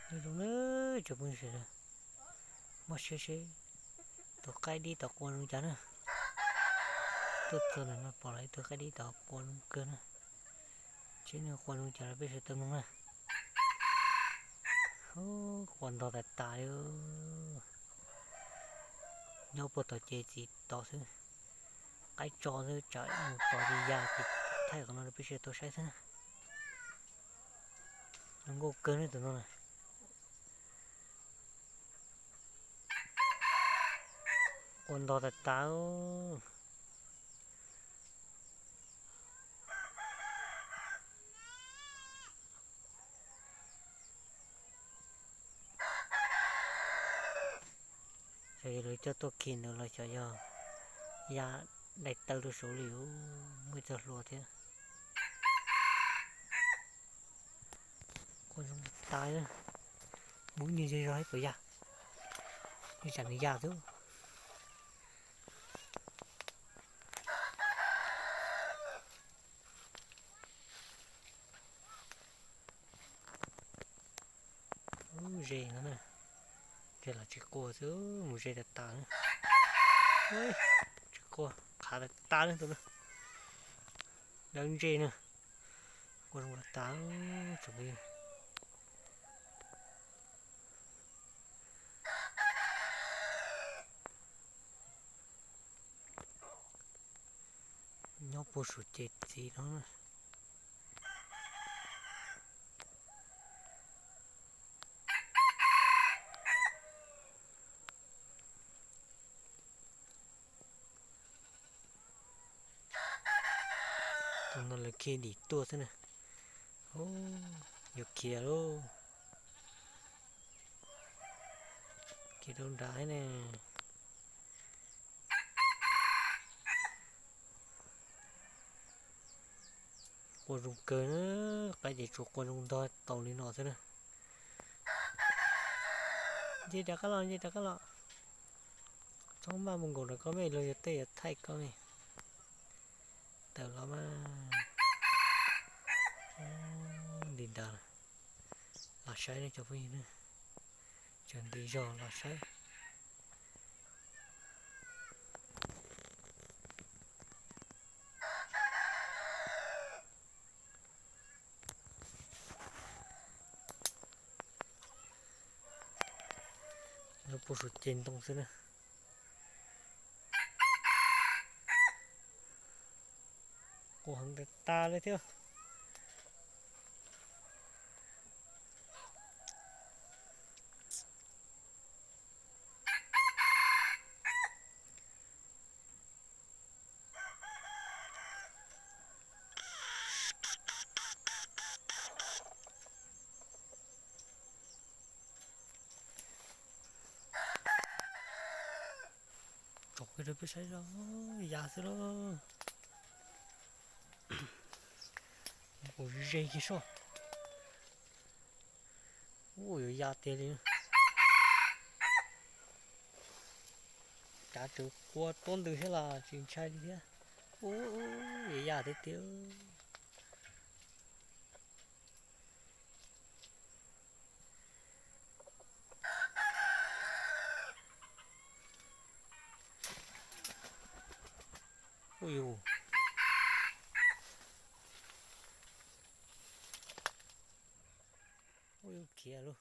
Zoo na, tsoom phooj ywg sawv daws, muab siab seb tus qaib dib tod qua zoo cas na. Tuaj txog ntawm no pom lawm ib tug qaib dib tod qua zoo kawg na. Seb nws qua zoo cas rau peb sawv daws tau mloog na. Qua ntog tas tas li. Nyob puag tom ces txiv tod xwb. Qaib tso xwb, tsam mus tod ces ya ces thaij qhov no rau peb sawv daws tau saib xwb na. Zoo nkauj kawg ne tus no na. Qua ntog tas tas. Xyov yog lawv coj tuaj khi ntawd los xyov yog ya daim taw rau saud li, muaj ib txoj hlua thiab. Qua zoo tas, npub nyiag zej zog ib puas yaj, ib tsam nws ya xwb. Ub, ze no na, ze los tsis qua xwb, mus ze tas tas na. Tsis qua, qhav tas tas na tus no. Dawb ntse na, qua zoo tas tas tsoom phooj ywg. Nyob puag saum ces txiv no. Tus no lawv khi dim tuaj xwb na. Yuav khiav lauj. Khiav rau nrad thiab ne. Qua zoo kawg na, qaib ces tsuas qua zoo ntog taus li no xwb na. Nce rov qab los, nce rov qab los. Txhob maj mus nkaum rau koj me, luag yuav tej yuav thaij koj me. Tawm los mas. Nti ntawd los saib ne cov phooj ywg na. Tseem nti zog los saib. Nyob puag saum ceg ntoo xwb na. Qua heev tas tas li thiab. Tsom kiag rau peb saib, ya xwb lauj. Kuv ze kiag soj. Ub, yuav ya tiag li. Cav tseem qua tuab ntws thiab los tsis ntshai li thiab. Ub, yuav ya tiag tiag. Ub, yuav khiav lauj.